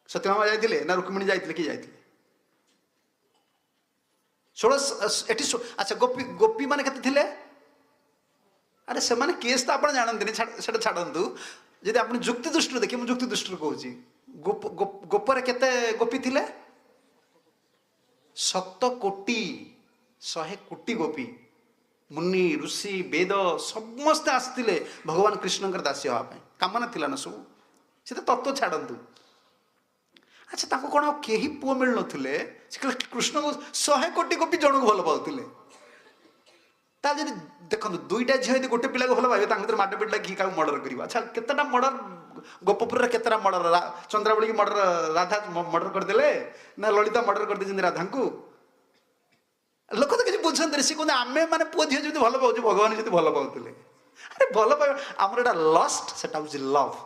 ସତ୍ୟଭାମା ଯାଇଥିଲେ ନା ରୁକ୍ମିଣୀ ଯାଇଥିଲେ? କିଏ ଯାଇଥିଲେ? 16 ଏଠି। ଆଚ୍ଛା, ଗୋପୀ ଗୋପୀ ମାନେ କେତେ ଥିଲେ? ଆରେ, ସେମାନେ କେସ୍ ତ ଆପଣ ଜାଣନ୍ତିନି, ସେଟା ଛାଡ଼ନ୍ତୁ। ଯଦି ଆପଣ ଯୁକ୍ତି ଦୃଷ୍ଟିରୁ ଦେଖିବେ, ମୁଁ ଯୁକ୍ତି ଦୃଷ୍ଟିରୁ କହୁଛି, ଗୋପରେ କେତେ ଗୋପୀ ଥିଲେ? 100 କୋଟି, 100 କୋଟି ଗୋପୀ। ମୁନି, ଋଷି, ବେଦ ସମସ୍ତେ ଆସିଥିଲେ ଭଗବାନ କୃଷ୍ଣଙ୍କର ଦାସୀ ହେବା ପାଇଁ। କାମନା ଥିଲା ନା ସବୁ। ସେ ତ ତତ୍ତ୍ୱ ଛାଡ଼ନ୍ତୁ। ଆଚ୍ଛା, ତାଙ୍କୁ କ'ଣ ଆଉ କେହି ପୁଅ ମିଳୁନଥିଲେ? ସେ କହିଲେ କୃଷ୍ଣଙ୍କୁ 100 କୋଟି ଗୋପୀ ଜଣକୁ ଭଲ ପାଉଥିଲେ। ତାହେଲେ ଯଦି ଦେଖନ୍ତୁ, ଦୁଇଟା ଝିଅ ଯଦି ଗୋଟେ ପିଲାକୁ ଭଲ ପାଇବେ, ତାଙ୍କ ଭିତରେ ମାଡ଼ ପିଟ ଲାଗି କାହାକୁ ମର୍ଡର କରିବ? ଆଚ୍ଛା, କେତେଟା ମର୍ଡର ଗୋପପୁରରେ? କେତେଟା ମର୍ଡର? ଚନ୍ଦ୍ରାବଳୀକି ମର୍ଡର, ରାଧା ମର୍ଡର କରିଦେଲେ ନା ଲଳିତା ମର୍ଡର କରିଦେଇଛନ୍ତି ରାଧାଙ୍କୁ? ଲୋକ ତ କିଛି ବୁଝନ୍ତିନି। ସେ କୁହନ୍ତି, ଆମେ ମାନେ ପୁଅ ଝିଅ ଯେମିତି ଭଲ ପାଉଛୁ, ଭଗବାନ ଯେମିତି ଭଲ ପାଉଥିଲେ। ଆରେ, ଭଲ ପାଇବା ଆମର ଏଇଟା ଲଷ୍ଟ, ସେଟା ହେଉଛି ଲଭ୍।